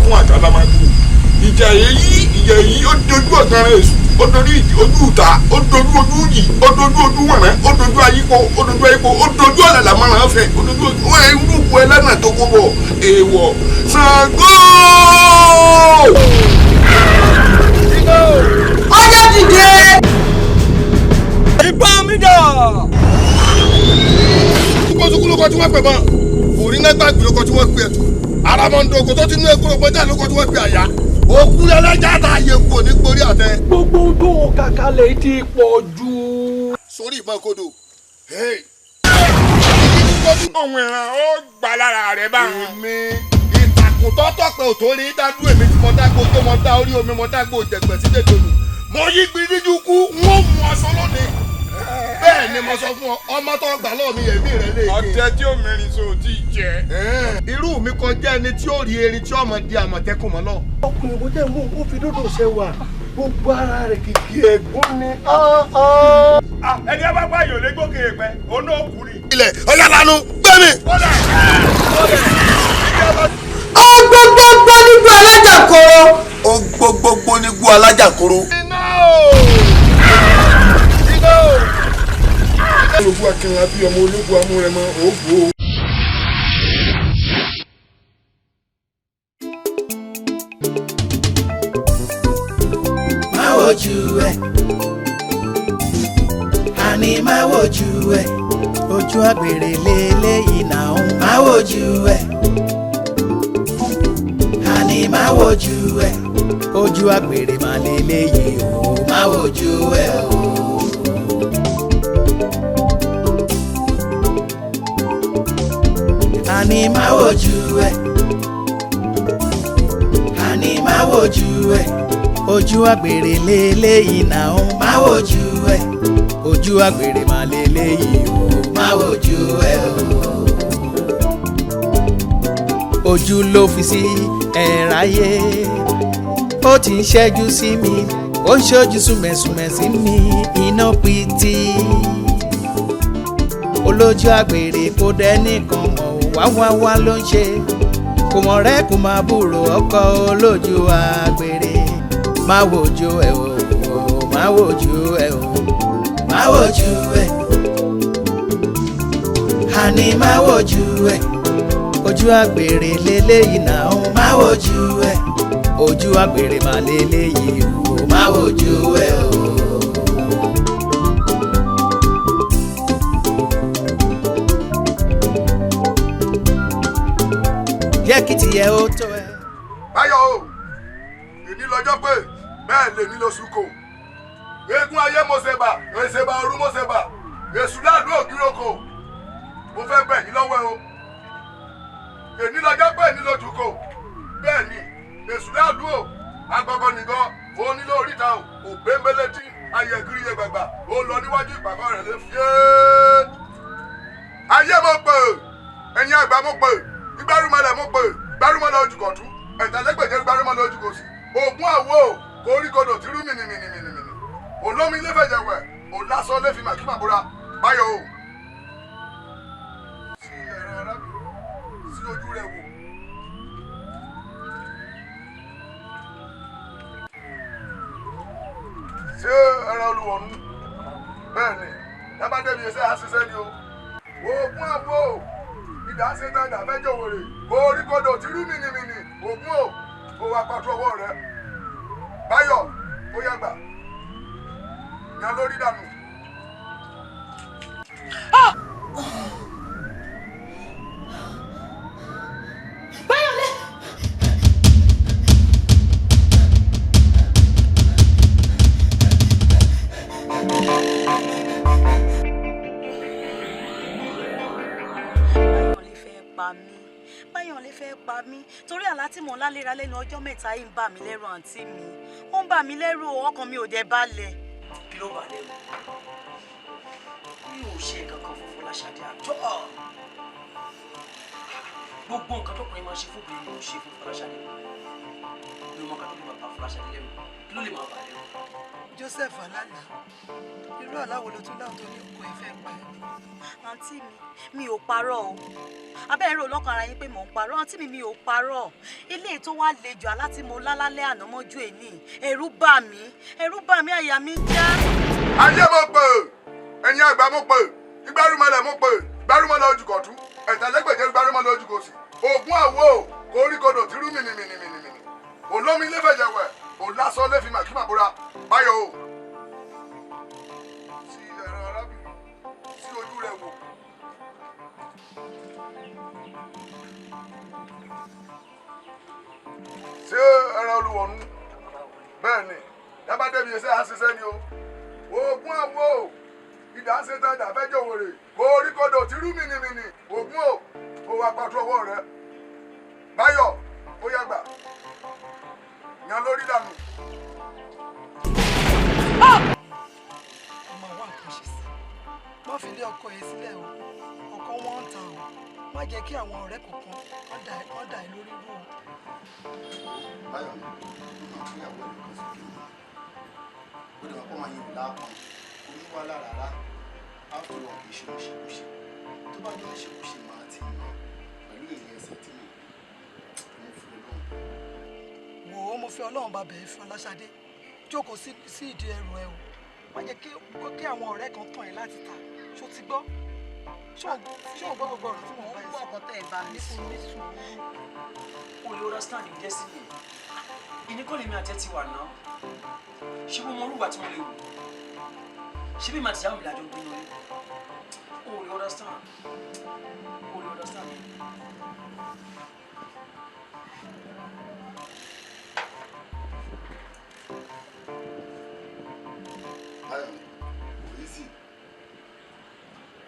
fún àkàlàmàgbò. Ìjà èyí ó dojú ọ̀gán èṣù, ó dojú ojú ìta, ó dojú ojú yìí, ó dojú ojú wọ̀nrẹ́, ó dojú ayípo, ó dojú ayípo, ó dojú ọ̀làlà mọ́ràn fẹ́, ó dojú ojú irúkú ẹlẹ́nà tó kó bọ̀ èèwọ̀ Ṣàngó. Ọjọ́ dìde. Ìbá mi dà. Kókó lóko tí wọ́n pè mọ́, òrìnàgbàgbé lóko tí wọ́n pè ẹ̀tù, àràmọ̀ndòkò tó ti nú ekúrò pọ́jà lóko tí wọ́n pè àyà. Òkú ẹlẹ́jà tá a yẹ kú òní gborí àtẹ. Gbogbo tó kàkálẹ̀ ti pọ̀ jù. Sórí ìbọn kodo. Ohun ìran ó gbà lára rẹ̀ bá. Èmi ìtàkùn tọ́tọ̀pẹ̀ ò tó rí dájú èmi tí mo dágbó tó mo dá orí omi mo dágbó jẹ̀gbẹ̀ sí dèdòlù. Mo yí gbìdíjú kú, n ó mú aṣọ lónìí. Bẹ́ẹ̀ ni mo sọ fún ọ, ọmọ tó gbà lọ́ọ̀ mi ẹ̀mí rẹ̀ lè. Ọ̀tẹ̀ tí ó mẹ́rin so ti jẹ. Irú mi kọjá ẹni tí ó rí erin tí ọmọ di àmọ̀tẹ́kùn mọ́ náà. Ọkùnrin wo tẹ̀ mú ó fi dódò ṣe wà, gbogbo ara rẹ̀ kìkì ẹ̀gún ni. Ẹni a bá pa yòó lé gbókè pẹ́, òun náà kú ni. Ilẹ̀ ọ̀yà lanu gbẹ́mi. Ọgbọgbọgbọ nígbà alájàkoro. Ọgbọgbọgbọ nígbà alájàkoro. Iná o! Iná o! Ológun akínra bí ọmọ ológun amúrẹmọ ògbó. Má wojú ẹ, àní má wojú ẹ, ojú àgbèrè lélẹ́yìí náà ń. Má wojú ẹ, àní má wojú ẹ, ojú àgbèrè má lélẹ́yìí o, má wojú ẹ o. Àní má wojú ẹ, àní má wojú ẹ, ojú àgbèrè lélẹ́yìí náà ń. Má wojú ẹ, ojú àgbèrè má lélẹ́yìí o, má wojú ẹ o. Ojú ló fi sí ẹ̀ráyé, ó ti ń ṣẹ́jú sí mi, ó ń ṣojú súnmẹ̀súnmẹ̀ sí mi, iná pitì. Olójú àgbèrè kò dẹ́nìkan mọ̀, wá wá wá ló ń ṣe, kò mọ̀ rẹ́ kò máa búrò ọkọ olójú àgbèrè. Má wojú ẹ o, má wojú ẹ o, má wojú ẹ, àní má wojú ẹ, ojú àgbèrè lélẹ́yìí náà ń. Má wojú ẹ, ojú àgbèrè má lélẹ́yìí o, má wojú ẹ o. Jẹ́ kí tiẹ̀ ó tó ẹ. Báyọ̀ o, èní lọ́jọ́ pé bẹ́ẹ̀ lè ní lóṣù kò. Eégún ayé mo ṣe bà, èṣe bà ọ̀run mo ṣe bà, èṣù láàlú ògíròkò. Mo fẹ́ bẹ̀ yín lọ́wọ́ o. Èní lọ́jọ́ pé èní lóṣù kò. Bẹ́ẹ̀ ni, èṣù láàlú o, agbọ̀ngàn nìkan, òun nílò oríta o, òbẹ́ńbẹ́lẹ́tì, ayẹ̀gírí yẹ gbàgbà, ó lọ níwájú ìpàkọ́ rẹ̀ lé fiẹ́. Ayé mo pè, ẹ̀yin àgbà mo pè, gbárùmọ̀lẹ̀ mo pè, gbárùmọ̀lẹ̀ ojúkọ̀tún, ẹ̀tàlẹ́gbẹ̀jẹ̀ gbárùmọ̀lẹ̀ ojúkòsì, ògún àwo koríkodò tí rú mìnìmìnìmìnì, olómi lẹ́fẹ̀jẹ̀wẹ̀, òlásọ lẹ́fì màkìmàbúra, báyọ̀ o. Sí ẹ̀rọ arábìnrin, sí ojú rẹ̀ wò. Ṣé ẹran olùwọ̀nù? Bẹ́ẹ̀ ni, ẹ bá débi iṣẹ́ àṣìṣe ni o. Ògún àwo ìdásẹ́tàn ìdàfẹ́jọ́ wèrè, koríkodò tí rú mìnìmìnì, ògún o, kó wá pàtó ọwọ́ rẹ. Báyọ̀, ó yàgbà. Yan lórí dànù. Báyọ̀lé! Báyọ̀lé fẹ́ pa mí, Báyọ̀lé fẹ́ pa mí torí àlá tí mò ń láléra lẹ́nu ọjọ́ mẹ́ta yìí ń bà mí lẹ́rù àǹtí mi, ó ń bà mí lẹ́rù o, ọkàn mi ò dẹ̀ balẹ̀. Kí ló bà lẹ́rù? Mi ò ṣe kankan fún Fọláṣadé àtọ́. Gbogbo nǹkan tọkùnrin máa ń ṣe fún obìnrin ni mo ṣe fún Fọláṣadé. Mi ò mọ nǹkan tó lè máa bà Fọláṣadé lẹ́rù. Kí ló lè máa bà lẹ́rù? Joseph alálàá, irú àláwo ló tún láwọn tó ní ọkọ ẹ fẹ́ pa ẹ́? Àǹtí mi, mi ò parọ́ o. Abẹ́rẹ́ rò lọ́kàn ara yín pé mò ń parọ́. Àǹtí mi, mi ò parọ́. Ilé tó wá le jù àlá tí mo lá lálẹ́ àná mọ́jú èní, ẹ̀rù bà mí, ẹ̀rù bà mí, àyà mi já. Ayé mo pè, ẹ̀yin àgbà mo pè, igbárùmọ̀lẹ̀ mo pè, gbárùmọ̀lẹ̀ ojúkọ̀tún, ẹ̀tàlẹ́gbẹ̀jẹ̀ gbárùmọ̀lẹ̀ ojúkòsì, ògún àwo koríkodò tìrú mìnìmìnìmìnì, olómi lẹ́fẹ̀jẹ̀wẹ̀, òlásọ lẹ́fì màkìmàbúra, báyọ̀ o. Sí ẹ̀rọ arábìnrin, sí ojú rẹ̀ wò. Ṣé ẹran olùwọ̀nù? Bẹ́ẹ̀ ni, dábàá débi iṣẹ́ à ń ṣiṣẹ́ ni o. Ògún àwo ìdá ń ṣetán ìdá fẹ́ jòwèrè, koríkodò tìrú mìnìmìnì, ògún o, ó wá pàtó ọwọ́ rẹ̀. Báyọ̀, ó yàgbà, yan lórí dànù. Ọmọ wa nǹkan ṣe sí, má fi lé ọkọ yẹn sílẹ̀ o, ọkọ wọn ń ta o, má jẹ́ kí àwọn ọ̀rẹ́ kọ̀ọ̀kan kán dà ẹ́ lórí rú o. Báyọ̀, mo máa fún ìyàwó ẹ̀ lọ́kàn sókè mọ́. Ó dẹ̀ mọ̀ pé máa yin ìlà kan, kò ní wàhálà rárá. After all, kì í ṣe oníṣekúṣe. Tó bá jẹ́ oníṣekúṣe, máa ti mọ̀ pẹ̀lú ìrìn ẹsẹ̀ tí mo fi Ọlọ́run. Wò ó, mo fi Ọlọ́run bá bẹ̀ẹ́ fún Ọláṣadé, jókòó sí ìdí ẹrù ẹ o, má jẹ́ kí àwọn ọ̀rẹ́ kan tàn ẹ́ láti ta. Ṣó ti gbọ́? Ṣé o gbọ́ gbogbo ọ̀rọ̀ tí mo bá ẹ sọ? Ọkọ tẹ́ ẹ bá mi sọ. O lè understand the destiny. Ìníkọ́lé mi àti ẹ ti wà náà. Ṣé mo mọ orúkọ tí mo lè wù? Ṣé bí màá ti yàwó mi lájọ gbé lórí? O lè understand. O lè understand mi. Báyọ̀, kò easy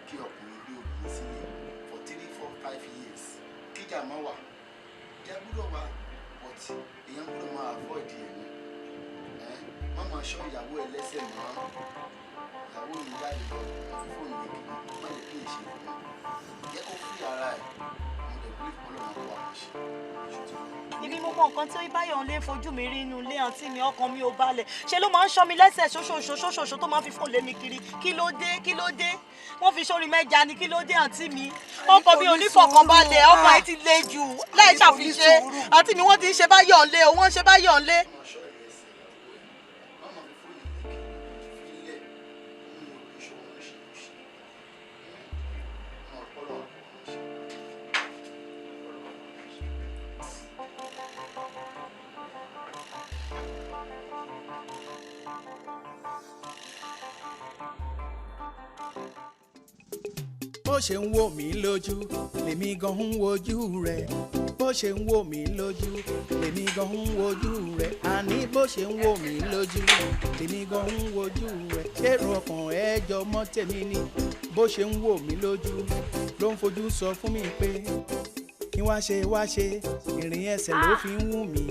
kí ọkùnrin gbé obìnrin sílẹ̀ for 3, 4, 5 years. Kíjà máa wà, ìjà gbúdọ̀ wà, but èèyàn gbúdọ̀ máa avoid ẹ̀ ní. Má máa ṣọ́ ìyàwó ẹ lẹ́sẹ̀ mọ́. Ìyàwó mi jáde lọ, mo fi fóònù mi kiri, má lè kí n ṣe fún mi. Jẹ́ kó free ara ẹ̀, mo lè believe Ọlọ́run kó àwọn ṣe. Ibi mo mọ nǹkan tí Báyọ̀ ń lé fojú mi rí inú ilé àǹtí mi, ọkàn mi ò balẹ̀. Ṣe ló máa ń ṣọ́ mi lẹ́sẹ̀ ṣoṣooṣo ṣoṣooṣo tó máa ń fi fóònù lé mi kiri. Kí ló dé? Kí ló dé? Wọ́n fi sórí mẹ́ja ni, kí ló dé àǹtí mi? Ọkàn mi ò ní fọkànbalẹ̀, ọkàn ẹ̀ ti le jù láì ṣàfiṣe. Àǹtí mi, wọ́n ti ń ṣe Báyọ̀ ń lé o, wọ́n ń ṣe Báyọ̀ ń lé. Bó ṣe ń wò mí lójú lèmi gan ń wojú rẹ̀, bó ṣe ń wò mí lójú lèmi gan ń wojú rẹ̀, àní bó ṣe ń wò mí lójú lèmi gan ń wojú rẹ̀, ṣèrò ọkàn ẹ jọ mọ́ tèmi ni. Bó ṣe ń wò mí lójú ló ń fojú sọ fún mi pé kí wá ṣe wá ṣe, ìrìn ẹsẹ̀ ló fi ń wù mí.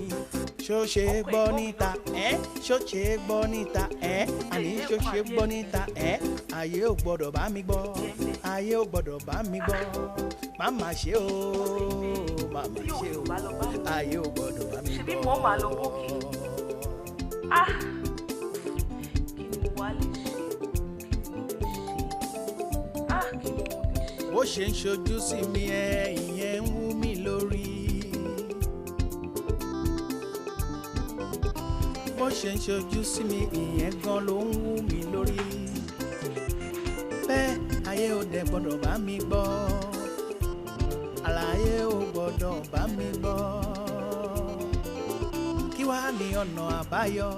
Ṣó ṣe gbọ́ níta ẹ́, ṣó ṣe gbọ́ níta ẹ́, àní ṣó ṣe gbọ́ níta ẹ́, ayé ò gbọ́dọ̀ bá mi gbọ́, ayé ò gbọ́dọ̀ bá mi gbọ́, màmá ṣe o, màmá ṣe o, ayé ò gbọ́dọ̀ bá mi gbọ́. Ṣebí mo máa lọ bókè. Ah, kí ni mo wá lè ṣe? Ah, kí ni mo lè ṣe? Bó ṣe ń ṣojú sí mi ẹ, ìyẹn ń wú mi lórí. Bó ṣe ń ṣojú sí mi ìyẹn gan ló ń wú mi lórí. Bẹ́ẹ̀ ayé ò dẹ̀ gbọ́dọ̀ bá mi gbọ́, àlàyé ò gbọ́dọ̀ bá mi gbọ́, kí wàá ní ọ̀nà àbáyọ.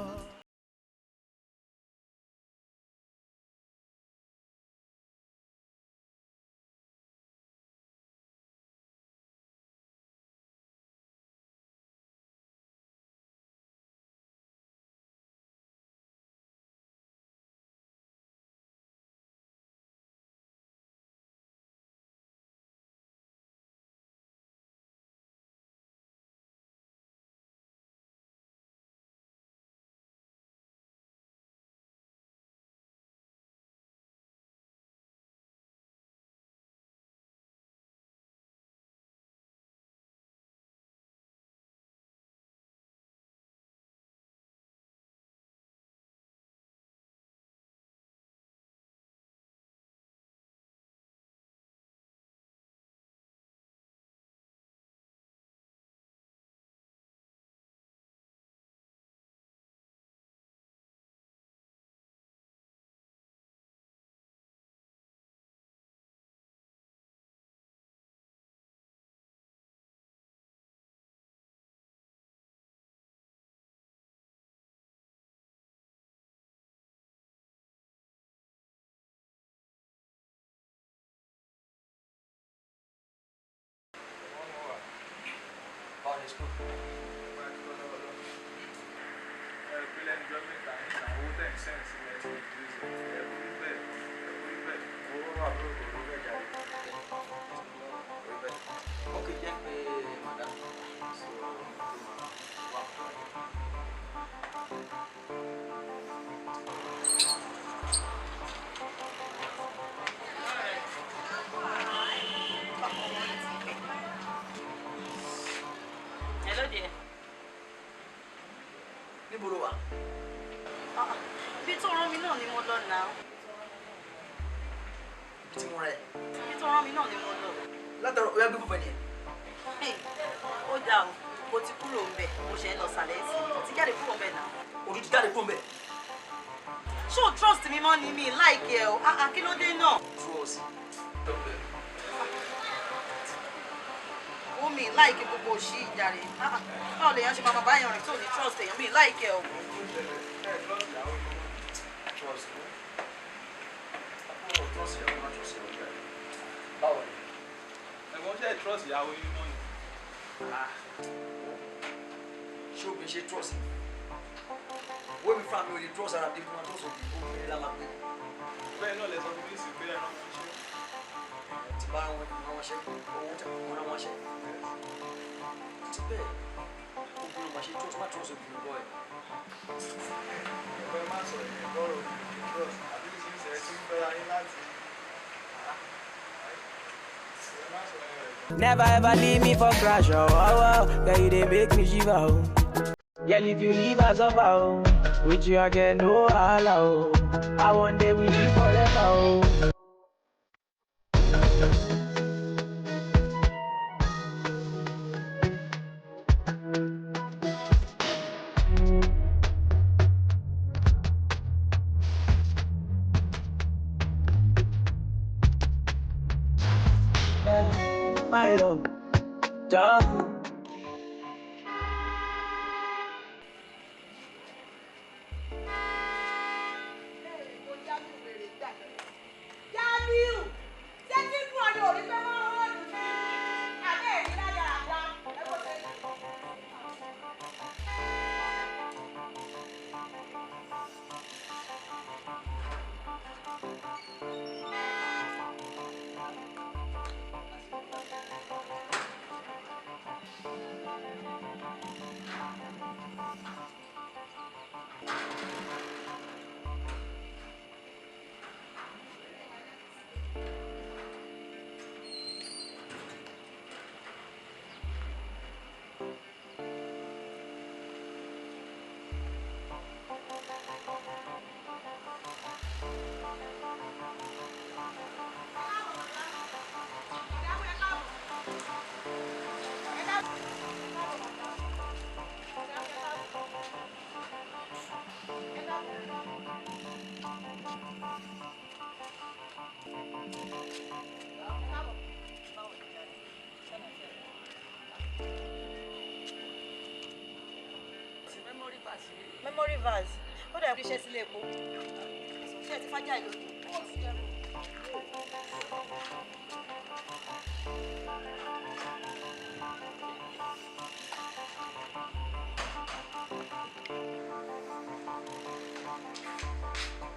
ní school? Okay, jẹ́ pé madam so tó máa wà fún ẹ. Hello dear. Níbo ló wà? Ibi tó rán mi náà ni mo lọ náà. Ibi tí mo rẹ̀. Ibi tó rán mi náà ni mo lọ. Látọ̀rọ̀ ó yá gbé fúnfẹ́ nìyẹn. Hey, ó dáa o, mo ti kúrò ńbẹ̀, mo ṣe ń lọ sàlẹ̀ sí. Mo ti jáde kúrò ńbẹ̀ náà. Ojú ti jáde kúrò ńbẹ̀. Ṣé o trust mi mọ́ ni mi láìkí ẹ o? Ah ah, kí ló dé náà? Trust. Ó mi láìkí gbogbo òṣì ìjàre. Ah ah, báwo lèèyàn ṣe máa máa báyàn rìn tó ní trust èèyàn mi láìkí ẹ o? Trust. Àbúrò trust ìyàwó máa trust ìyàwó jáde. Báwo ni? Ẹ̀gbọ́n ṣe trust ìyàwó yín mọ́ ni. Ṣé obìnrin ṣe trust? Wọ́n mi fúnra mi ò lè trust ara mi fún wa trust obìnrin obìnrin la máa pè. Bẹ́ẹ̀ náà lẹ sọ fún mi sí pé ẹran wọn ṣe. Tí bá rán wọn ṣe, owó tí wọ́n rán wọn ṣe. Ti bẹ́ẹ̀, obìnrin máa ṣe trust má trust obìnrin bọ́ ẹ̀. Ẹ̀gbọ́n ẹ má sọ ìyẹn lọ́rọ̀ obìnrin trust àbí kí n ṣe ẹ ti ń fẹ́ra yín láti. Ẹ má sọ ìyẹn rẹ̀. Never ever leave me for crash, oh, oh, oh. Girl, you dey make me shiver, oh. Girl, if you leave, I suffer, oh. With you, I get no wahala, oh. I one day with you forever, oh. My love, done. Jamiu, ṣé kí n fún ọ ní òrí pé wọ́n rán ọ̀dùn sí abẹ́ ẹ̀rí ládàáda? Ẹ bó ṣe. Memory verse. Ó dẹ̀ fi iṣẹ́ sílé epo. Ṣé ẹ ti fájà ìlú?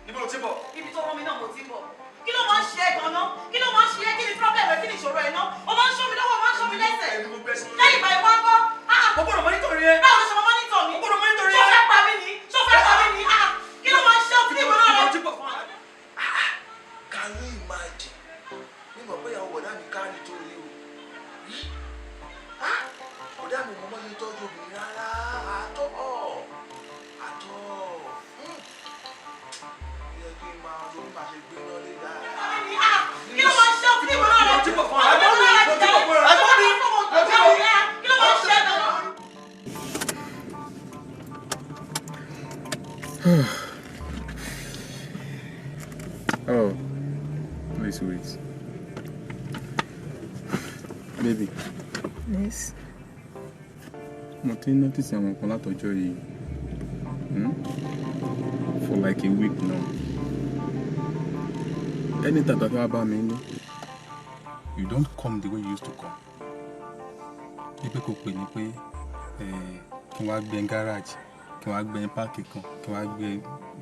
Níbo ló ti bọ̀? Ibi tó rán mi náà mo ti ń bọ̀. Kí ló máa ń ṣe ẹ́ gan-an? Kí ló máa ń ṣe ẹ́? Kí ni problem ẹ? Kí ni ìṣòro ẹ náà? O máa ń ṣọ́ mi lọ́wọ́, o máa ń ṣọ́ mi lẹ́sẹ̀. Lẹ́yìn ìgbà ìwà ńkọ́? Mo gbọ́dọ̀ monitor ẹ. Báwo ló ṣe máa monitor mi? Mo gbọ́dọ̀ monitor ẹ. Ṣó fẹ́ pa mí ni? Ṣó fẹ́ pa mí ni? Ah, Kí ló máa ń ṣe ọ́? Kí ni ìwọ náà rẹ? Can you imagine? Mi mọ̀ pé ìyàwó bọ̀dá mi kárí tó rí o. Ah! Bọ̀dá mi mọ̀ mọ́yé tọ́jú obìnrin rárá. Àtọ́ àtọ́. Ó yẹ kí n máa ronú bá ṣe gbé náà lé dáa. Kí ló máa ń ṣe ọ́? Kí ni ìwọ náà rẹ? Mo ti bọ̀ fún ẹ. Mo ti bọ̀ fún ẹ. Mo ti bọ̀ fún ẹ. Kí ló máa ń ṣe ẹ́ gan-an? Oh, please wait. Baby, Yes. mo ti ń notice àwọn nǹkan látọjọ́ yìí. Hmm? For like a week now. Anytime that wá bá mi ní, you don't come the way you used to come. Bí pé kò pè ní pé Kí n wá gbé garage, kí n wá gbé páàkì kan, kí n wá gbé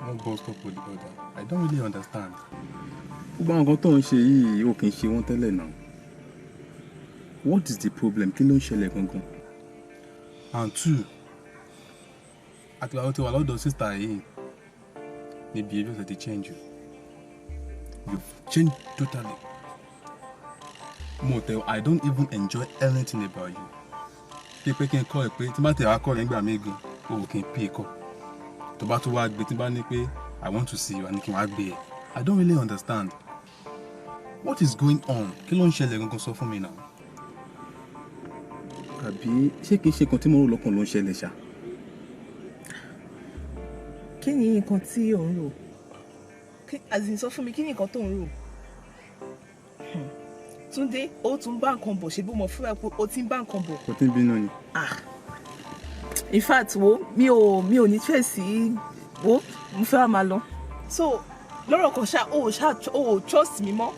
one bus stop or the other. I don't really understand. Gbogbo àwọn nǹkan tó ń ṣe yìí ò kì í ṣe wọ́n tẹ́lẹ̀ náà. What is the problem? Kí ló ń ṣẹlẹ̀ gangan? And two, àtìgbà tó ti wà lọ́dọ̀ sister yìí ni behaviour ti change o. You've changed totally. Mo tẹ, I don't even enjoy anything about you. Bí pé kí n kọ́ ẹ pé tí n bá tẹ̀ wá kọ́ rẹ̀ nígbà míì gan, o ò kí n pè é kọ́. Tó bá tún wá gbé tí n bá ní pé I want to see you, àní kí n wá gbé ẹ. I don't really understand. What is going on? Kí ló ń ṣẹlẹ̀ gangan, sọ fún mi náà? Àbí ṣé kìí ṣe nǹkan tí mo rò lọ́kàn ló ń ṣẹlẹ̀ ṣá? Kí ni nǹkan tí ò ń rò? As in, sọ fún mi, kí ni nǹkan tó ń rò? Túndé, ó tún bá nǹkan bọ̀. Ṣe bí mo fún ẹ pé ó ti ń bá nǹkan bọ̀. Kò tí ń bínú ni. Ah, in fact, wo, mi ò ní fẹ́ sí. Wo, mo fẹ́ wá máa lọ. So lọ́rọ̀ kan ṣá, o ò ṣá, o ò trust mi mọ́.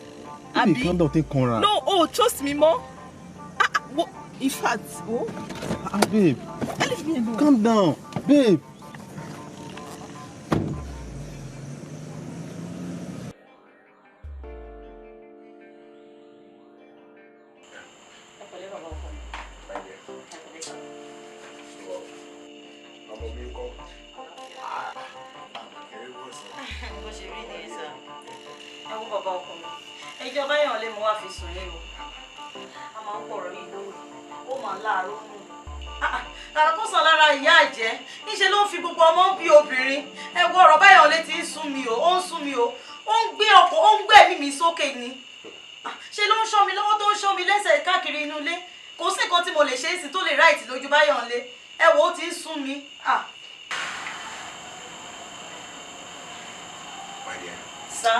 Àbí calm down, tí ń kanra. No, o ò trust mi mọ́. Ah, ah, wo, in fact, wo. Ah, babe. Leave me alone. Calm down, babe. Ẹ pẹ̀lẹ́, bàbá ọkọ mi. Ẹ pẹ̀lẹ́ sà. Ọmọ mi kọ́ àmàkẹ́rẹ́ wọ̀ sọ. Bó ṣe rí nìyẹn sà. Ẹ wo, bàbá ọkọ mi, ẹjọ́ báyọ̀ lé mo wá fi sùn yín o. A máa ń pọ̀rọ̀ yìí lórí, ó máa ń láàárọ̀ nù. Kàkà kó sàn lára ìyá àjẹ́, níṣẹ́ ló ń fi gbogbo ọmọ bí obìnrin. Ẹ wo, ọ̀rọ̀ báyọ̀ lé ti ń sún mi o, ó ń sún mi o, ó ń gbé ọkọ̀, ó ń gbé ẹ̀mí mi sókè ni. Ṣe ló ń ṣọ́ mi lọ́wọ́, tó ń ṣọ́ mi lẹ́sẹ̀ káàkiri inú ilé. Kò sí nǹkan tí mo lè ṣe é sí tó lè ráìtì lójú báyọ̀ ńlé. Ẹ wo, ó ti ń sún mi. Ah. My dear. Sá.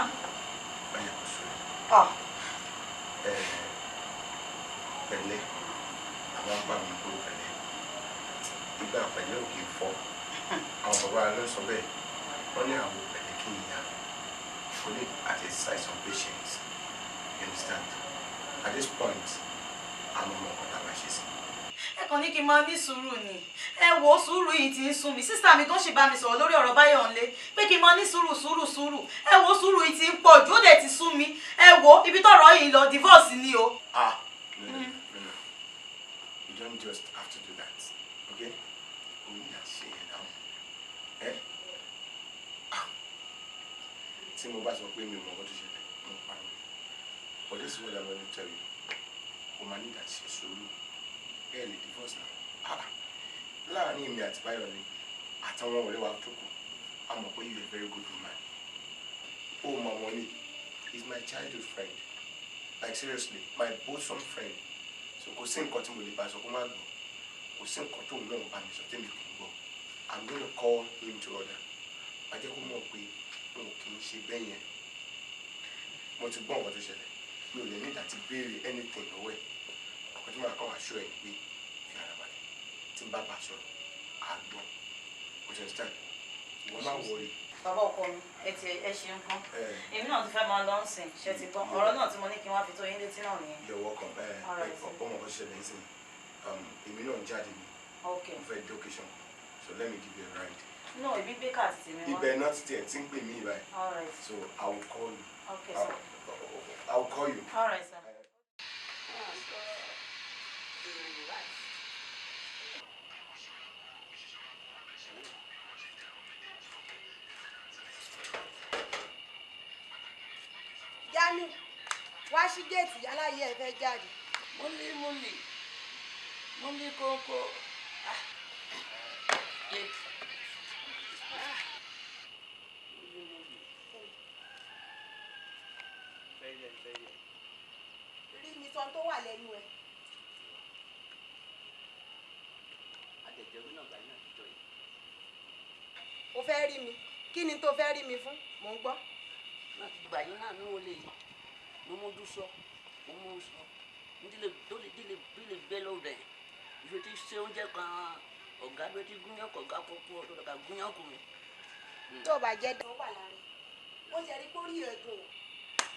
Báyọ̀ kò sọ. Ah. Ẹ pẹ̀lẹ́, àwọn apá mi kúrò pẹ̀lẹ́. Ìgbà pẹ̀lẹ́ ò kì í fọ́. Àwọn bàbá ló sọ bẹ́ẹ̀. Wọ́n ní àwọn pẹ̀lẹ́ kì í yá. We need to exercise some patience. You understand? At this point, àwọn ọmọ ọkọ̀ tá a máa ṣe sí. Ẹ kàn ní kí n máa ní sùúrù ni. Ẹ wo, sùúrù yìí ti ń sún mi. Sister mi gan ṣì bá mi sọ̀rọ̀ lórí ọ̀rọ̀ báyọ̀ ńlé pé kí n máa ní sùúrù, sùúrù, sùúrù. Ẹ wo, sùúrù yìí ti ń pọ̀ jù, ó dẹ̀ ti sún mi. Ẹ wo, ibi tọ́rọ̀ yìí lọ, divorce ni o. Ah, no, no, no, no. You don't just have to do that, okay? O ní àti ṣe yẹn náà. Ẹ ah, tí mo bá sọ pé mi ò mọ nǹkan tó ṣẹlẹ̀, mo ń parọ́ ni. But this is what I'm going to tell you. O máa ní àti ṣe sùúrù. Ẹ lè divorce now. Ah, láàárín èmi àti Báyọ̀lé àtàwọn ọ̀rẹ́ wa tó kù, a mọ̀ pé you are a very good woman. Ó mọ̀ wọ́n ní, he's my childhood friend. Like seriously, my bosom friend. So kò sí nǹkan tí mo lè bá sọ kó má gbọ́. Kò sí nǹkan tóun náà bá mi sọ tèmi kì í gbọ́. I'm going to call him to order. Má jẹ́ kó mọ̀ pé n ò kì í ṣe bẹ́ẹ̀ yẹn. Mo ti gbọ́ nǹkan tó ṣẹlẹ̀. Mi ò lè ní ìdàtí béèrè anything lọ́wọ́ ẹ̀. Ọkọ̀ tí màá kàn wá ṣọ́ ẹ̀ ni pé fi ara balẹ̀. Tí n bá bá a sọ̀rọ̀, á gbọ́. O ti understand? Ìwọ má worry. Bàbá ọkọ mi, ẹ ti ẹ ṣeun gan. Èmi náà ti fẹ́ máa lọ ń sìn. Ṣe ti gbọ́ ọ̀rọ̀ náà tí mo ní kí n wá fi tó yín létí náà nìyẹn. You're welcome. All right. Ọ̀pọ̀ mọ̀ kó ṣẹlẹ̀ nísìnyí. Èmi náà ń jáde ni. Okay. Mo fẹ́ dé occasion. So let me give you a ride. No, èmi gbé káàtì tèmi wá. Ibẹ̀ náà ti tiẹ̀ tí ń pè mí báyìí. All right. So I will call you. Okay, sir. I will call you. All right, sir. Jamiu, wá sí géètì, yálà yìí ẹ fẹ́ jáde. Múlí múlí múlí kókó. Ah. Yé. Ah. Múlí múlí. Rí mi sọ tó wà lẹ́nu ẹ̀. Àjẹjẹrú náà gbà náà jọ yìí. O fẹ́ rí mi, kí ni tó fẹ́ rí mi fún? Mò ń gbọ́. Náà ti gbà yín náà ní wọlé yìí. Mo mójú sọ, mo mú sọ. Ndílé tó lè dílé dílé bẹ́ lọ́wọ́ rẹ̀. Ìfẹ́ tí ṣe oúnjẹ kan ọ̀gá bẹ́ẹ̀ tí gúnyán kọ̀ ọ̀gá kọ́kọ́ ọ̀gá gúnyán kù mí. Tó o bá jẹ́ dán wà lára ẹ̀, ó ṣe rí pórí ẹ̀dùn o.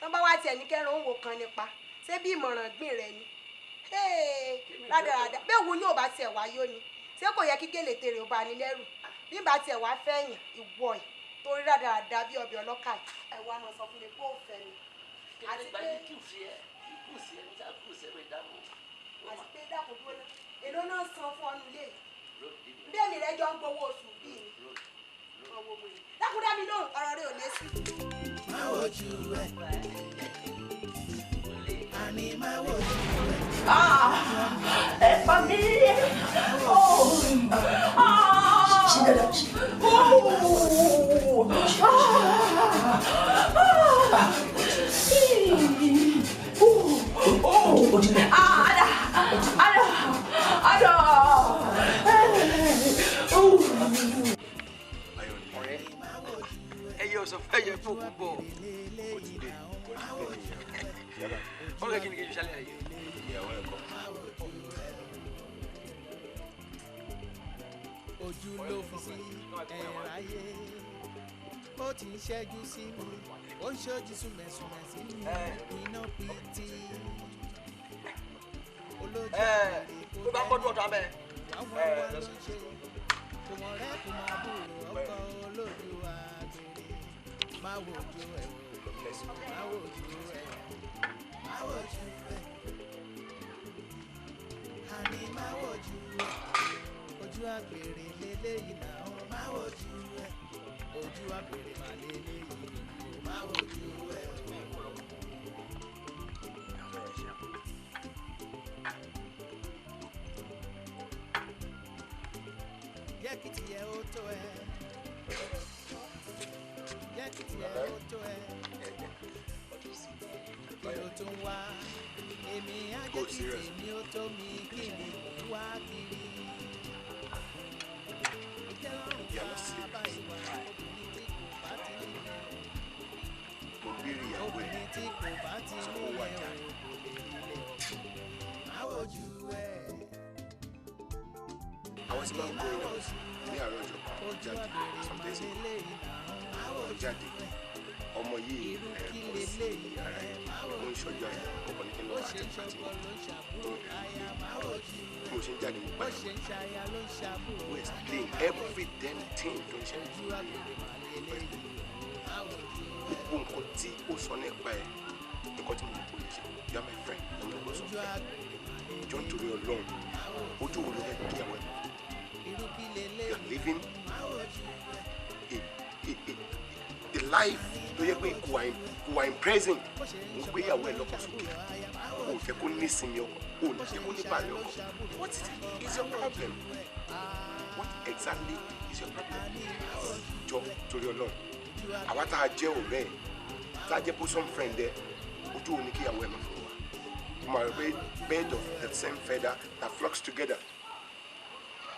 Tán bá wá tiẹ̀ ní kẹrin òun wò kan nípa ṣé bí ìmọ̀ràn gbìn rẹ ni rádaràda bẹ́ẹ̀ wo ni ò bá tiẹ̀ wáyé ni. Ṣé kò yẹ kí gèlè tèrè ó bá ní lẹ́rù? Bí n bá tiẹ̀ wá fẹ́yìn ìwọ ẹ̀ torí rádaràda bí ọbẹ̀ ọlọ́kà ẹ̀ wá máa sọ fún mi pé ó fẹ́ mi. Àti pé dákun dúró náà, èló náà san fún ọ nílé yìí? Bẹ́ẹ̀ ni rẹ jọ ń gbowó oṣù bíi mi. Dákun dá mi lóhùn, ọ̀rọ̀ rẹ ò lé sí. Má wojú ẹ̀, àní má wojú ẹ̀. Ẹ pa mí! Ọ̀rẹ́, ẹyẹ ọ̀sán fẹ́yẹ fún òkú bọ̀. Ọ̀rẹ́, kí ni kí n ṣàlàyé ayé? Ìyàwó ẹ̀kọ́. Ojú ló fi sí ẹ̀ráyé, ó ti ń ṣẹ́jú sí mi, ó ń ṣojú súnmẹ̀súnmẹ̀ sí mi, iná pìtì. Olójú Tó bá ń bọ́dún ọ̀tá bẹ́ẹ̀. Wá wá ló ń ṣe kò mọ̀ rẹ́ kò máa búrò ọkọ olójú àgbèrè. Má wojú ẹ̀ wò, má wojú ẹ̀, má wojú ẹ̀, àní má wojú ẹ̀. Ojú àgbèrè lélẹ́yìí náà, má wojú ẹ̀. Ojú àgbèrè má lélẹ́yìí, má wojú ẹ̀. Jẹ́ kí tiẹ̀ ó tó ẹ. Jẹ́ kí tiẹ̀ ó tó ẹ. Kí ló tún wá? Èmi á jẹ́ kí tèmi ó tó mi, kí ni mò ń wá kiri? Ìtẹ́lọ́rùn bá ìwà obìnrin tí kò bá ti nílẹ̀ o. Mo béèrè ìyàwó ẹ̀ Obìnrin tí kò bá ti sọ pé ó wà nílẹ̀ jáde. o, kò lè nílẹ̀ ọkọ. Má wojú ẹ̀. Àwọn tí máa ń going out ní àárọ̀ ọjọ́ kan, ó jáde some days ago, ó jáde. Ọmọ yìí ẹ̀ kọ́ sí ara ẹ̀, ó ń ṣojú àyà ọkọ̀ ní kí n lọ Ó ṣe àti ń pàtì ṣọkọ ló ń ṣàbúrò aya, má wojú bí ẹ̀. mo ṣe ń jáde, mo Ó gbà ṣe ń ṣaya ló ń ṣàbúrò ó explain every damn thing tó ń ṣẹlẹ̀. Ojú àgbèrè má lélẹ́yìí, má wojú ẹ̀. Gbogbo nǹkan tí ó sọ nípa ẹ̀, nǹkan tí mo mọ̀ kó lè ṣe. You are my friend, ọmọ ìgbọ́ sọ Ojú àgbèrè má jọ ń torí Ọlọ́run, ojú wo ló fẹ́ kí àwọn ẹ̀? Irú kí You lélẹ́yìí, are living má wojú ẹ̀. a life tó yẹ pé kò wà in present. Mo gbé ìyàwó ẹ lọ́kàn sókè, o ò fẹ́ kó ní sinmi ọkàn, o ò ní fẹ́ kó ní balẹ̀ ọkàn. What is your problem? What exactly is your problem? Jọ torí Ọlọ́run, àwa tá a jẹ́ ọ̀rẹ́ ẹ̀, tá a jẹ́ bosom friend ẹ, ojú wo ni kí ìyàwó ẹ máa fi wá? Mo máa rò pé bird of the same feather that flocks together,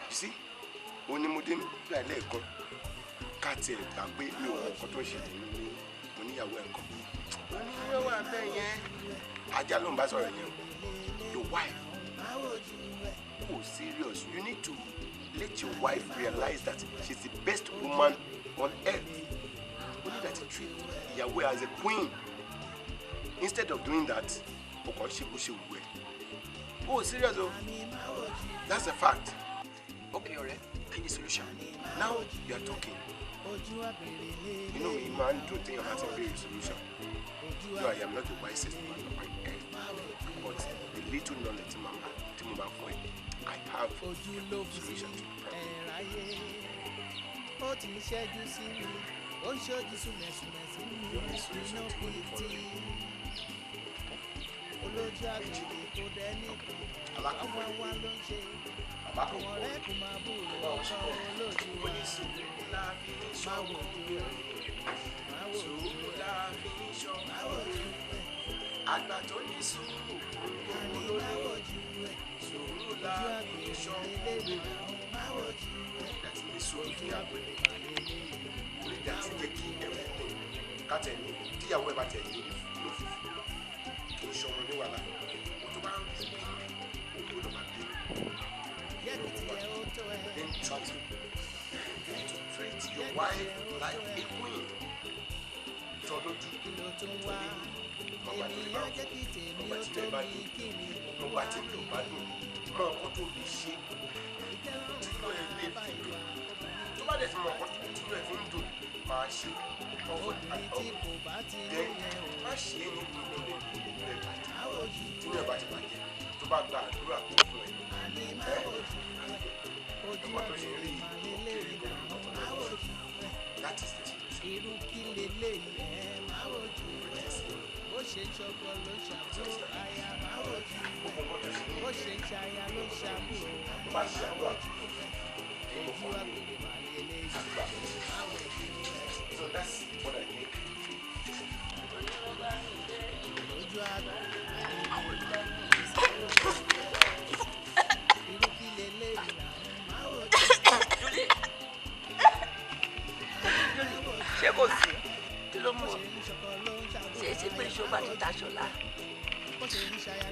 you see. Ó ní mo dé nígbà lẹ́ẹ̀kan ká tiẹ̀ gbà pé mi ò mọ nǹkan tó ń ṣẹlẹ̀ nínú mo níyàwó ẹ̀ kan, ó ní yóò wà bẹ́ẹ̀ yẹn. Ajá ló ń bá sọ̀rọ̀ yẹn o. Your wife, oh, serious, you need to let your wife realize that she's the best woman on earth. You need to treat ìyàwó ẹ̀ as a queen. Instead of doing that, o kàn ṣe bó ṣe wù ẹ́. Oh, serious o, that's a fact. Okay, ọ̀rẹ́, kí ni solution? Now you are talking. Inú mi máa ń dùn téèyàn bá ti béèrè solution. Though I am not the wisest man on earth, but the little knowledge tí mo máa fún ẹ, I have a Ojú ló fi sí solution to the problem. ẹ̀ráyé, ó ti ń ṣẹ́jú sí mi, ó ń ṣojú súnmẹ̀súnmẹ̀ sí mi, The only solution iná tí mo lè fún pìtì. Olójú àgbèrè kò dẹ́ni kan, Alákọ̀ọ́kọ́ wá ni wá ló ń ṣe. bàbá kan Àwọn kọ́ ọ̀rẹ́ kò máa búrò ọkọ olójú ó ní sùúrù la fi ń má ṣọkọ, wojú ẹ̀, má wojú sùúrù ẹ̀, la fi ń ṣọkọ. Má wojú ẹ̀. Àgbà tó ní sùúrù Àní gbogbo má ló ní wojú ẹ̀. sùúrù la Ojú fi ń àgbèrè ṣọkọ. lélẹ́yìí, má wojú ẹ̀. Láti ní sùúrù Ojú fún ìyàwó ẹ̀, àgbèrè má lélẹ́yìí, ó lè dá sí jẹ́ kí everything ká tẹ̀ ní tíyàwó ẹ̀ bá tẹ̀ ní lófùfù kì í ṣọmọ ní wàhálà, ó tó bá ń bínú, ó gbọ́dọ̀ máa bínú. Jẹ́ kí tiẹ̀ ó tó ẹ. Then try to, you need to treat your wife like a queen. Jọ lójú, Kí ló tún jọ wá? nínú. Mọ̀gbà tó lè bá wọn, mọ̀gbà tí ilẹ̀ bá dùn, mọ̀gbà tí ilẹ̀ ò bá dùn, mọ nǹkan tó lè ṣe tí inú ẹ lè fi dùn. Tó bá dẹ̀ ti mọ nǹkan tí inú ẹ fi ń dùn, máa ṣe ọwọ́ àtọ́. Then má ṣe é ní ìlú lè inú ẹ bàjẹ́. Tí inú ẹ bá ti bàjẹ́, tó bá gba àdúrà tó fún ẹ, ẹ nǹkan tó ṣe rí òkèèrè pẹ̀lú nǹkan tó lọ sí. That is the situation. Irú kí leléyìí ẹ máa wojú ẹ o, bó ṣe ń ṣọkọ ló ṣàbúrò, aya máa wojú ẹ, bó ṣe ń ṣaya ló ṣàbúrò, Bá ṣe àdúrà ojú àgbèrè mà leléyìí, máa wojú ẹ. So that's what I think. Ojú àgbèrè irú kí leléyìí náà máa wojú ẹ. Ṣé kò sí? Kí ló mú ọ? Ṣé é ṣe pé ìṣọba ti taṣọ lá?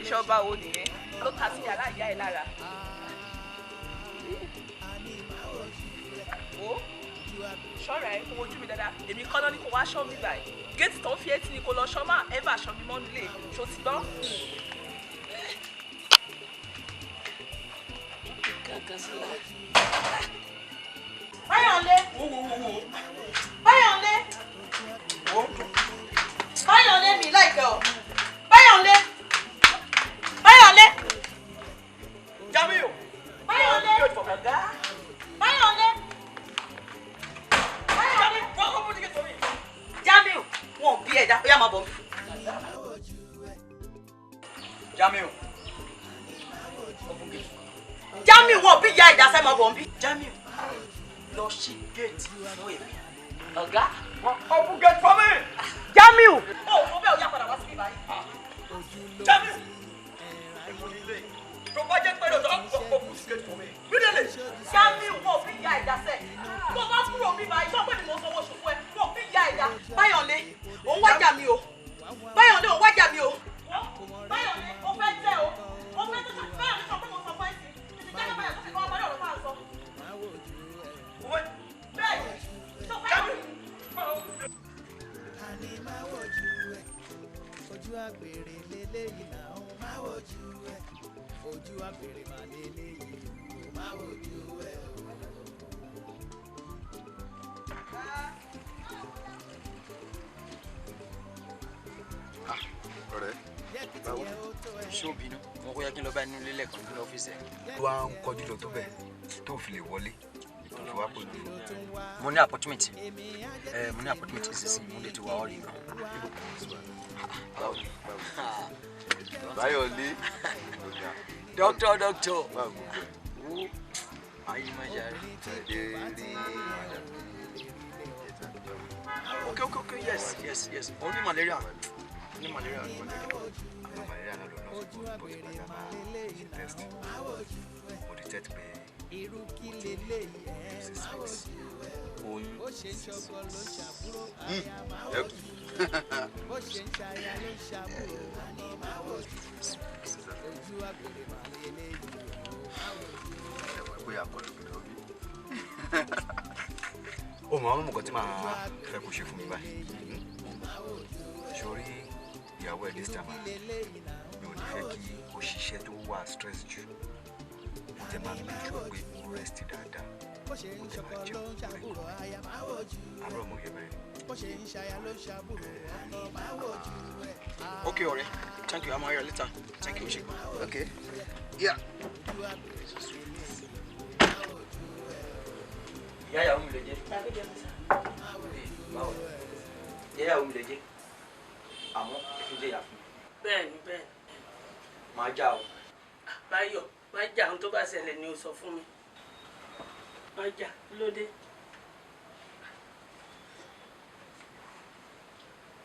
Ìṣọba wo nìyẹn? Ló ta sí yàrá ìyá ẹ lára. Wo ṣọ́ra ẹ kó wojú mi dáadáa. Èmi kọ́ náà ni kò wá ṣọ́ mi báyìí. Géètì tó ń fi etí ni kò lọ ṣọ́ máa ẹ́fà ṣọ́ mi mọ́nú lè. Ṣo ti gbọ́? Kankan sí la. Báyọ̀lé. Báyọ̀lé. Báyọ̀lé mi láìpẹ́ o. Báyọ̀lé. Báyọ̀lé. Jamiu. Báyọ̀lé. Ọ̀gá. Báyọ̀lé. Jamiu, wọ́n kọ́ fún tíkẹ́tì fún mi. Jamiu, wọn ò bí ẹ̀dá, ó yá máa bọ̀ mí. Jamiu. Jamiu, wọn ò bí ìyá ẹ̀dá sẹ́ máa bọ̀ mí. Jamiu, lọ sí géètì fún èmi. Ọ̀gá. Open gate for me. Jamiu. Ó ò bẹ́ẹ̀ ó yá padà wá síbí báyìí. Jamiu. Èmo ní ilé. Tó bá jẹ́ pé lọ́dọ̀ open gate for me. Immediately. Jamiu, wọn ò bí ìyá ẹ̀dá sẹ́. Tó bá kúrò mi báyìí, sọ pé mi mò ń sanwó oṣù fún ẹ. Wọn ò bí ìyá ẹ̀dá. Báyọ̀lé, òun wájà mi o. Báyọ̀lé, òun wájà mi o. Báyọ̀lé, o fẹ́ tẹ́ o. O fẹ́ tẹ́ Báyọ̀lé sọ pé mo sọ fún ẹ sí. Tètè jáde Báyọ̀ tó fi kọ́ ọmọdé ọ̀rọ̀ tá à ń sọ. Bẹ́ẹ̀ni, tó fẹ́ Àní máa wojú ẹ, ojú àgbèrè leléyìí náà ó máa wojú ẹ, ojú àgbèrè mà leléyìí ó máa wojú ẹ o. Ọ̀rẹ́, báwo? Ṣé o bínú? Mo kó yẹ kí n lọ bá inú ilé lẹ́ẹ̀kan nínú ọ́fíìsì ẹ̀. Wá ń kọjú lọ tó bẹ́ẹ̀ tó fi lè wọlé tó fi wá pẹ̀lú. Mo ní appointment. Ẹ mo ní appointment sísìn, mo lè ti wà ọ́rì gan. Báwo ni? Báyọ̀lé. Doctor, doctor. Báwo gbogbo ẹ̀? Wo ayé máa yára. Ṣàdé rí madam ní ìjẹta. Okay, okay, okay, yes, yes, yes. Ó ní malaria. Ó ní malaria, ó ní malaria. Àmọ́ malaria náà ló lọ sí bó ti bàtà máa ṣe test. Mo detect pé Irú kí leléyìí ẹ máa wojú ẹ o, oyún. bó ṣe ń ṣọkọ ló ṣàbúrò, aya máa wojú ẹ, bó ṣe ń ṣaya ló ṣàbúrò, àní máa wojú ẹ, ojú àgbèrè mà leléyìí ó máa wojú ẹ. Ẹ wọ pé àkọlù kìlọ̀ bí. Ó mọ àwọn nǹkan tí màá fẹ́ kó ṣe fún mi báyìí. Sórí ìyàwó ẹ̀ this time around, mi ò ní fẹ́ kí ó ṣiṣẹ́ tó wà stress jù. Mo tẹ máa make sure pé ó rest dáadáa. Bó ṣe Ó ń tẹ ṣọkọ máa ló jẹun ń ṣàbúrò, aya máa wojú ẹ, àárọ̀ mo yẹ bẹ̀rẹ̀. bó ṣe ń ṣaya ló ṣàbúrò, ọkọ máa wojú ẹ. Okay, ọ̀rẹ́. Thank you. I'm here later. Thank you, Oṣegun. Okay. Yeah. Ìyá ìyàwó mi lè jẹ́. Báwo ni? Ìyá ìyàwó mi lè jẹ́. Àmọ́ ẹ fi jẹ́ ìyá fún mi. Bẹ́ẹ̀ni, bẹ́ẹ̀ni. Màá já o. Báyọ̀, má jà, ohun tó bá ṣẹlẹ̀ ni o sọ fún mi. Má jà, kí ló dé?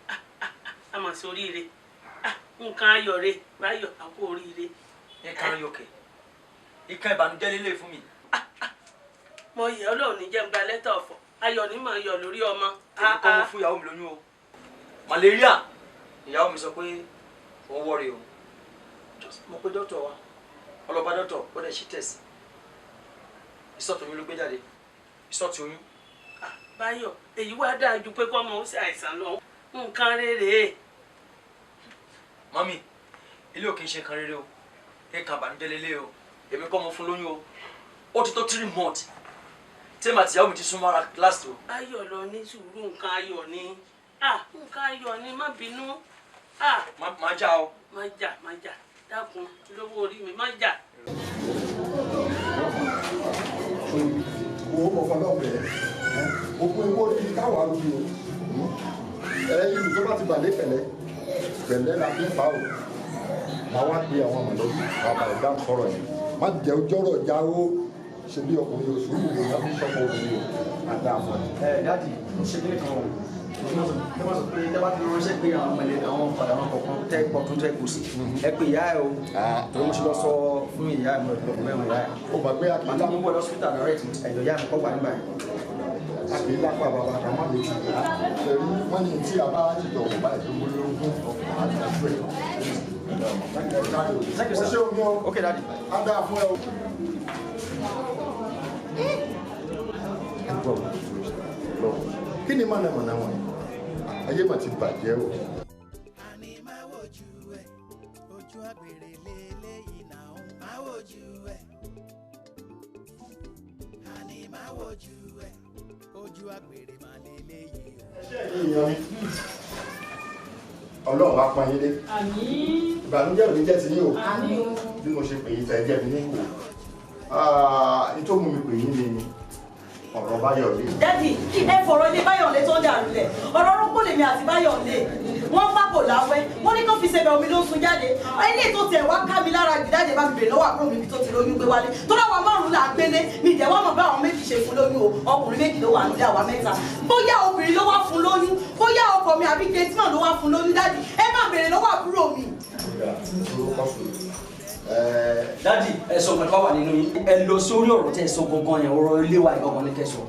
Ah, ah, ah, a mà ṣe oríire. Ah, nǹkan ayọ̀ re, Báyọ̀, a kú oríire. Nǹkan ayọ̀ kẹ̀. Ìkan ìbànújẹ́ lélẹ̀ fún mi. Mo yẹ Ọlọ́run ní jẹ́ ń gba lẹ́tà ọ̀fọ̀. Ayọ̀ ni màá yọ̀ lórí ọmọ. Èmi kọ́ mo fún ìyàwó mi lóyún o. Malaria. Ìyàwó mi sọ pé òun wọ́ọ̀rì o. Just mo pe dọ́tọ̀ wa. Ọlọ́ba dọ́tọ̀ ó dẹ̀ ṣí tẹ̀sí. Ìsọ̀tò oyún ló gbé jáde. Ìsọ̀tì oyún. Báyọ̀, èyí wá dáa ju pé kọ́mọ ó ṣe àìsàn lọ. Nǹkan rere. Mọ́mí, ilé ò kì í ṣe kan rere o, nǹkan àbànújẹ́ lélẹ̀ o, èmi kọ́ mo fún lóyún o, ó ti tó 3 months tí èmi àti ìyàwó mi ti súnmọ́ ara last o. Ayọ̀ lọ ní sùúrù, nǹkan ayọ̀ ni, nǹkan ayọ̀ ni, má bínú. Má jà o. Má jà, má jà, dákun lówó orí mi, má jà. Owó mọ̀ fọlọ́ọ̀bẹ òkú ewu orí káwa lórí o, ẹ̀yìn tó bá ti bàlẹ́ pẹ̀lẹ́ pẹ̀lẹ́ la fi ń fa o, máa wá pe àwọn mọ̀lẹ́bí bàbá ìdá sọ̀rọ̀ yẹn, má jẹ́ ojọ́rọ̀ já o, ṣe bí ọkùnrin oṣù wù ní fi sọ́kọ̀ obìnrin o, àdá àmọ́. Ẹ dáàdì, ń ṣe kí nìkan o, ẹ má sọ pé tẹ́ bá ti ránṣẹ́ pé àwọn mọ̀lẹ́bí àwọn padà wọn kọ̀ọ̀kan tẹ́ pọ̀ tún tẹ́ kù sí, ẹ pé ìyá ẹ o, torí mo ṣe lọ sọ fún ìyá mi lọ fún ẹ̀wọ̀n ìyá ẹ. Ó gbà pé akíndá. Àti mo ń bọ̀ lọ́sítà direct, ẹ̀jọ̀ ìyá mi kọ́ gbà nígbà yẹn. Àbí lápá bàbá kan má lè ti yá ṣẹ̀rí wọ́n ní tí a bá jìjọ wò báyìí tó gbóló ogún ọkùnrin àti àjọ ẹ̀. Thank you, sir. Ó ṣe omi o. Okay, daddy. Á dáa fún ẹ o. Kí ni mọ̀nàmọ̀nà wọn? Ayé mà ti bàjẹ́ o. Àní máa wojú ẹ̀, ojú àgbèrè lélẹ́yìí náà máa wojú ẹ̀. Àní máa wojú ẹ̀, ojú àgbèrè máa lélẹ́yìí o. Ṣé ẹ̀yin èèyàn mi? Ọlọ́run á pọ́n yín lé. Ìbànújẹ́ ò ní jẹ́ ti yín o. Bí mo ṣe pè yín tẹ́ jẹ́ mi ní ìwò. Ní tó mú mi pè yín ni ọ̀rọ̀ Báyọ̀lé. Dádì, ẹ fọ̀rọ̀ ilé Báyọ̀lé tó ń dàrú lẹ̀. Ọ̀rọ̀ rọ́pò lèmi àti Báyọ̀lé. Wọ́n pápò láwẹ́, wọ́n ní kó fi ṣẹbẹ̀ omi ló ń sun jáde. Ilé tó tiẹ̀ wá ká mi lára jù dáde bá mi bèrè lọ́wọ́ àbúrò mi ibi tó ti lóyún gbé wálé. Tó dáwà márùn-ún là gbélé, mi ìjẹ́ wá mọ̀ bá àwọn méjì ṣe fún lóyún o. Ọkùnrin méjì ló wà nílé àwa mẹ́ta. Bóyá obìnrin ló wá fún lóyún, bóyá ọkọ mi àbí gateman ló wá fún lóyún dádì. Ẹ má bèrè lọ́wọ́ àbúrò mi. Dádì, ẹ sọ nǹkan tó wà nínú yín, ẹ lọ sórí ọ̀rọ̀ tẹ́ ẹ sọ gangan yẹn, ọ̀rọ̀ ilé wa ìgangan ní kẹ́ sọ.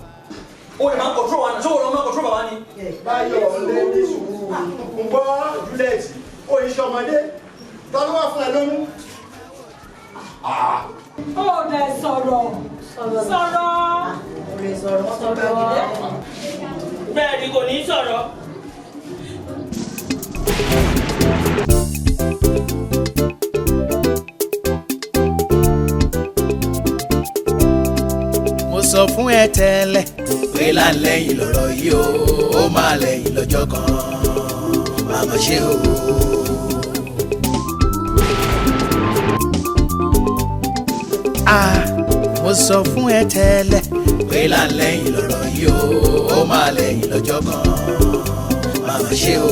O lè máa ń kọ̀tró wa náà, ṣé o lọ máa ń kọ̀tró bàbá ni? Báyọ̀lé ní sùúrù, ń gbọ́ Juliet, ó yí sọmọdé, ta ló wà fún ẹ lóyún? Ó dẹ̀ sọ̀rọ̀, sọ̀rọ̀, sọ̀rọ̀. Bẹ́ẹ̀ ni kò ní sọ̀rọ̀. Mo sọ fún ẹ tẹ́lẹ̀ pé lálẹ́yìn lọ̀rọ̀ yìí o, ó máa lẹ́yìn lọ́jọ́ kan, màmá ṣe o. Mo sọ fún ẹ tẹ́lẹ̀ pé lálẹ́yìn lọ̀rọ̀ yìí o, ó máa lẹ́yìn lọ́jọ́ kan, màmá ṣe o.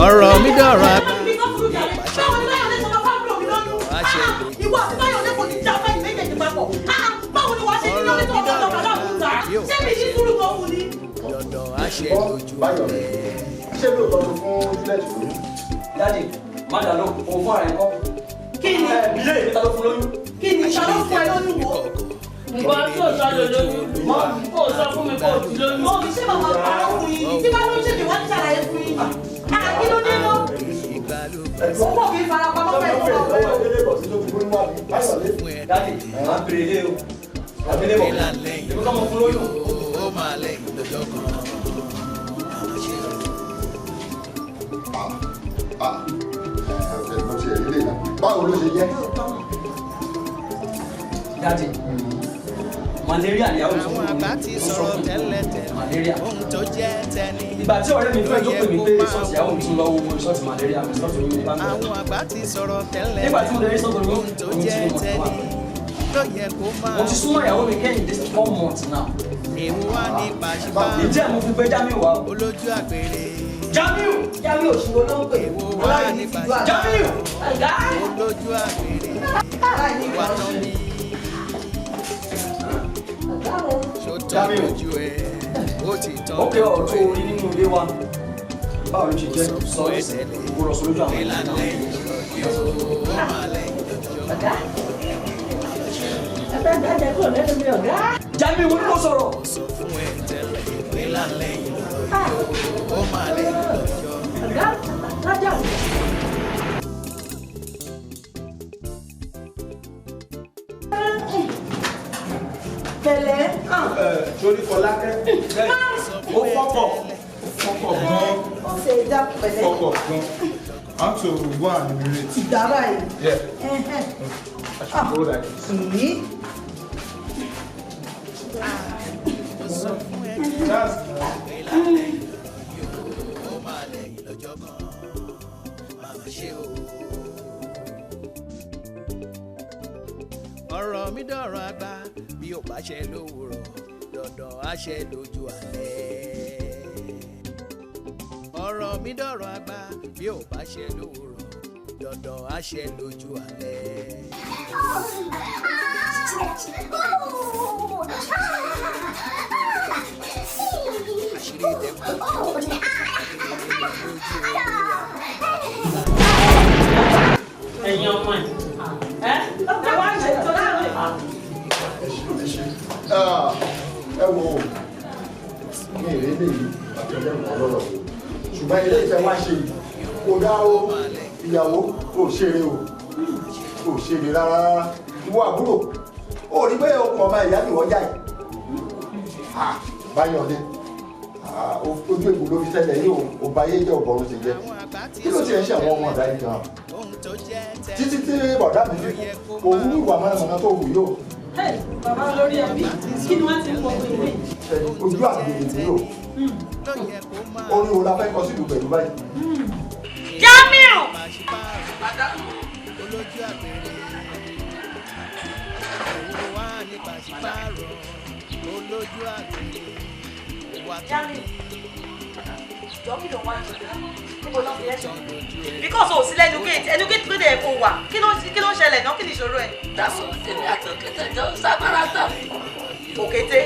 Ọ̀rọ̀ mi dọ̀rọ̀ àgbà. Ìwọ àti Báyọ̀lé kò ní já fẹ́yìn méjèèjì papọ̀. Báwo ni wàá ṣe ní lórí tó ọmọ ọmọ aláàbùtà? Ṣé mi ní sùúrù kan fún ni? Dandan á ṣe lójú Báyọ̀lé, ṣé lóòótọ́ ló fún Juliet lóyún? Dádì, má dà ló, òun fún ara ẹ̀ kọ́. Kí ni? Ilé ìwé ta ló fún lóyún? Kí ni ta ló fún ẹ lóyún wo? Nǹkan tí ò sọ lò lóyún, kò sọ fún mi kò sí lóyún. Mo fi ṣé màmá parọ́ fún yín, tí bá lóyún ṣèké wá ní ṣàlàyé fún yín. Kí ló dé lọ? Owó kì í farapamọ́ fẹ́ tó lọ. Dádì, má bèrè ilé o. Àbílẹ̀ bọ̀, èmi kọ́ mọ fún lóyún. Ó máa lẹ́yìn lọ́jọ́ kan, màmá ṣe o. Báwo ló ṣe jẹ́? Dádì, malaria ni àwọn ìsọfún mi. Àgbà ti sọ̀rọ̀ tẹ́lẹ̀ tẹ́lẹ̀, Malaria. ohun tó jẹ́ tẹ́ni. Ìgbà tí ọ̀rẹ́ mi fẹ́ tó pè mí pé sọ́ọ̀tì ìyàwó mi tún lọ wo sọ́ọ̀tì malaria mi, sọ́ọ̀tì oyún mi bá ń bẹ̀rẹ̀. Àwọn àgbà ti sọ̀rọ̀ tẹ́lẹ̀ Nígbà tí mo lè rí sọ́ọ̀tì oyún, ohun tó oyún ti jẹ́ ní mọ̀ tó wà. tẹ́ni ló yẹ kó máa. Mo ti súnmọ́ ìyàwó mi kẹ́yìn this 4 months now. Èwo wá ní pàṣípààrọ̀? Ìjẹ́ mo fi gbé Jamiu wá o. Olójú àgbèrè. Jamiu! Jamiu òṣùwò ló ń pè. Èwo wá ní pàṣípààrọ̀? Jamiu! Olójú àgbèrè. Wà tán ní. Ṣó tán lójú ẹ̀? Ó ti tán Ó pé ọ̀rọ̀ tó lójú ẹ̀. rí nínú ilé wa. Báwo ló ṣe jẹ́ sọ kó lọ sọ lójú àwọn ènìyàn náà? Ọ̀gá, ẹ fẹ́ gbàjẹ́ kúrò lẹ́nu mi ọ̀gá. Jamiu wo ni kò sọ̀rọ̀? Mo sọ fún ẹ tẹ́lẹ̀ pé lálẹ́yìn lọ̀rọ̀ yìí o, ó máa lẹ́yìn lọ́jọ́. Ọ̀gá, lájà. Pẹ̀lẹ́. Torí Fọlákẹ́, ó fọ́kọ̀, ó fọ́kọ̀ gan-an. ṣe dá pẹ̀lẹ́. Fuck off gan. I want to go and liberate. Ìgbà báyìí. Yeah. I should go like this. That's ọ̀rọ̀ mi dọ̀rọ̀ àgbà bí ò bá ṣe lówùrọ̀ dandan á ṣe lójú alẹ́. Ọ̀rọ̀ mi dọ̀rọ̀ àgbà bí ò bá ṣe lówùrọ̀ dandan á ṣe lójú alẹ́. Àṣírí dẹ́kun ẹ̀yin ọmọ ẹ̀ ẹ wá ṣe tó láàrin. Ẹ wo ní èrè lè yí àtẹlẹrù ọlọ́rọ̀, ṣùgbọ́n ilé ìfẹ́ wá ṣe yìí kò dá o. Ìyàwó kò ṣeré o, kò ṣeré rárá. Ìwọ àbúrò ó rí pé okùn ọmọ ìyá nìwọ yá yìí. Báyọ̀dé ojú ègbò ló fi tẹ́lẹ̀ yìí ò bá yé jẹ́ ọ̀bọ̀rún ti jẹ́. Kí ló tiẹ̀ ń ṣe àwọn ọmọ ọ̀dà yìí gan-an títí tí bọ̀dá mi fi kú kò wú ìwà mọ̀nàmọ́ná tó wù yóò. Bàbá olórí ẹbí, kí ni wọ́n ti ń pọ̀ pé ìwé? Ojú àgbèrè ni yóò. Orin wo la fẹ́ kọ sílùú pẹ̀lú báyìí? Jamiu! Olójú àgbèrè òun wà ní pàṣípààrọ̀ olójú àgbèrè wà tó. Jamiu, jọ kí ló wá jù? Níbo ló fi ẹ́ ṣe? Because o sí lẹ́nu gate, ẹnu gate ló dé kó wà. Kí ló ń ṣẹlẹ̀ náà? Kí ni ìṣòro ẹ̀? Dàpọ̀ tèmi àtọ̀kẹ́tẹ̀ jọ ń sábàrà tà. Òkété?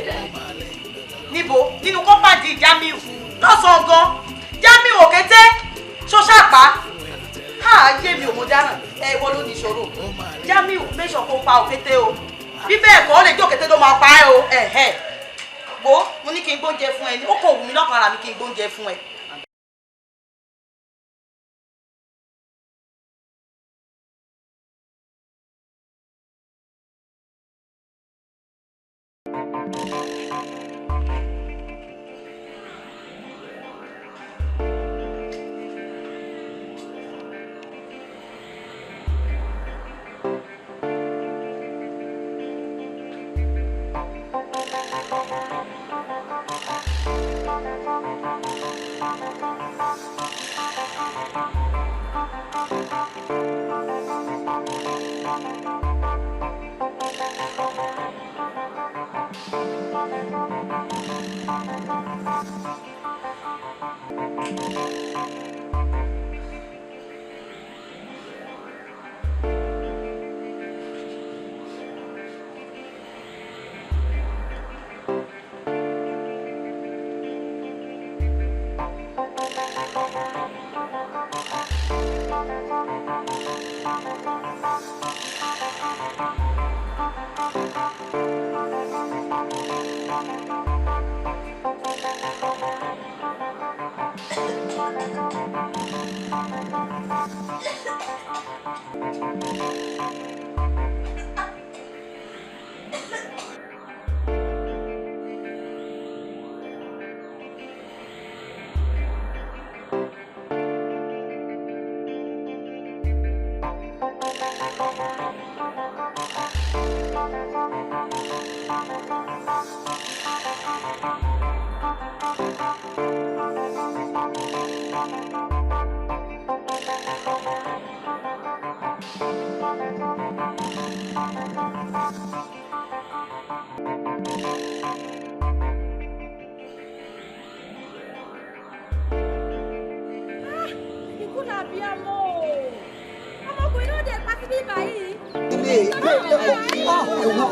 Níbo? Nínú kọ́pàdì Jamiu. Lọ́sàn-án gan. Jamiu òkété. Ṣoṣàpá. Ha yé mi ò mo dáràn. Ẹ ìwọ ló ní ìṣòro. Jamiu make sure kó pa òkété o. Bí bẹ́ẹ̀ kọ́, ó lè jẹ́ òkété ló máa pa ẹ́ o. Ẹ̀hẹ́. Wo, mo ní kí n gbóúnjẹ fún ẹ ní. Ó kò wù mí lọ́kàn ara mi kí n gbóúnjẹ fún ẹ.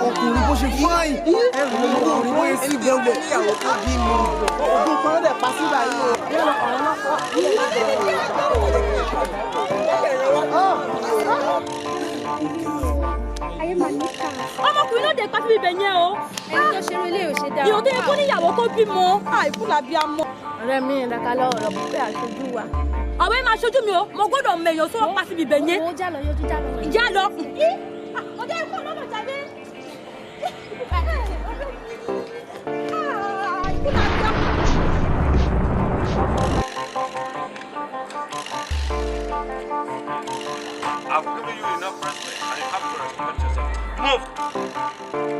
Ọkùnrin bó ṣe fáìn ẹrù ọkùnrin bó ṣe sí gbẹ̀wò níyàwó tó bímọ ogun kan ló dẹ̀ pa síbà yìí o. Ayé màá ní ká. Ọmọkùnrin ló dé pa síbi ibẹ̀ yẹn o. Ẹni tó ṣerú ilé ò ṣe dáa. Ìyóò tó yẹ kó níyàwó kó bímọ. Àìkú làbí amọ. Ọ̀rẹ́ mi ìrìnàkà lọ ọ̀rọ̀ pípẹ́ àṣojú wa. Ọ̀wẹ́ máa ṣojú mi o, mo gbọ́dọ̀ mọ èèyàn tó wọ́n pa síbi ibẹ̀ yẹn. Owó jálọ yọjú jálọ. Ìjà lọ. Ọjọ́ ikú ọlọ́mọ jáde. Ikú làbí amọ. I've given you enough respect and you have to respect yourself. Move!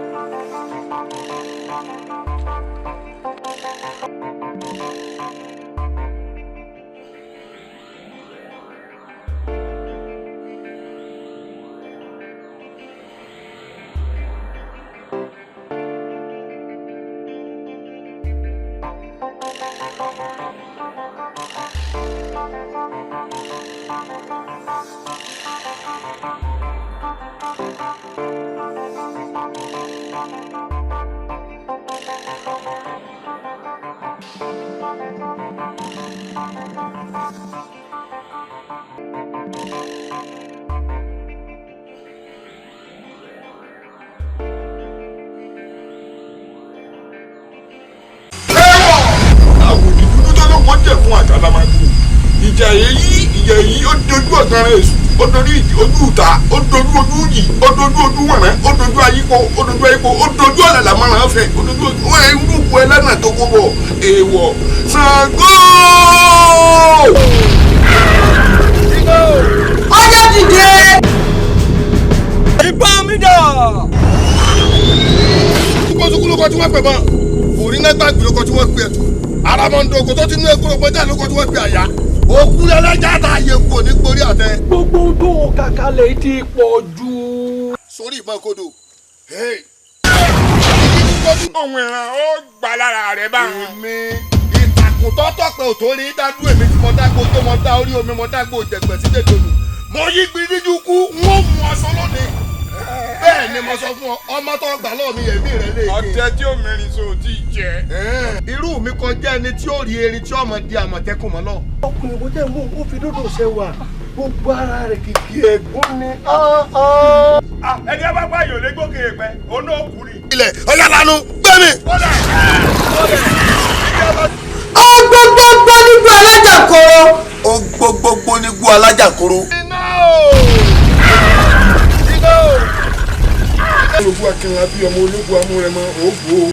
Ìjà èyí ó dojú ọ̀gánran èṣù, ó dojú ojú ìta, ó dojú ojú yìí, ó dojú ojú wọ̀nrán, ó dojú ayípo, ó dojú ayípo, ó dojú ọ̀làlà mọ́ràn fẹ̀, ó dojú orúkọ ẹlẹ́nà tó kó bọ̀ èèwọ̀ Ṣàngó. Ọjọ́ dìde. Ìbọn mi dà. Sukosukú ló kọ tí wọ́n pè mọ́, òrìnàgbàgbé ló kọ tí wọ́n pè ẹ̀tù, àràmọ̀ndòkò tó ti nú ẹ̀kúrò pọ́jà ló kọ tí wọ́n pè àyà. Òkú lẹ́lẹ́jà tá a yẹ kú ní gborí àtẹ. Gbogbo ohun tó kàkà lè ti pọ̀ jù. Sórí ìbọn kodo. Ohun ìran ó gbà lára rẹ̀ bá. Èmi ìtàkùn tọ́tọ̀pẹ̀ ò tó rí dájú èmi tí mo dágbó tó mo dá orí omi mo dágbó jẹ̀gbẹ̀ sí dèdòlù. Mo yí gbìdíjú kú, n ó mú aṣọ lónìí. Bẹ́ẹ̀ ni mo sọ fún ọ, ọmọ tó gbà lọ́ọ̀ mi ẹ̀mí rẹ̀ lè. Ọ̀tẹ̀ tí ó mẹ́rin so ti jẹ. Irú mi kọjá ẹni tí ó rí erin tí ọmọ di àmọ̀tẹ́kùn mọ́ lọ. Ọkùnrin wo tẹ̀ mú ó fi dúdú ṣe wà gbogbo ara rẹ̀ kìkì ẹ̀gún ni. Ẹni ẹ bá pààyàn lé gòkè pẹ́, òun náà kú ni. Ilẹ̀ ọ̀yà lanu gbẹ́mi. Ọgbogbogbò nígbó alájàkoro. Ọgbogbogbò nígbó alájàkoro. Iná o! Iná o! Ológun akínra bí ọmọ ológun amúrẹmọ ògbó.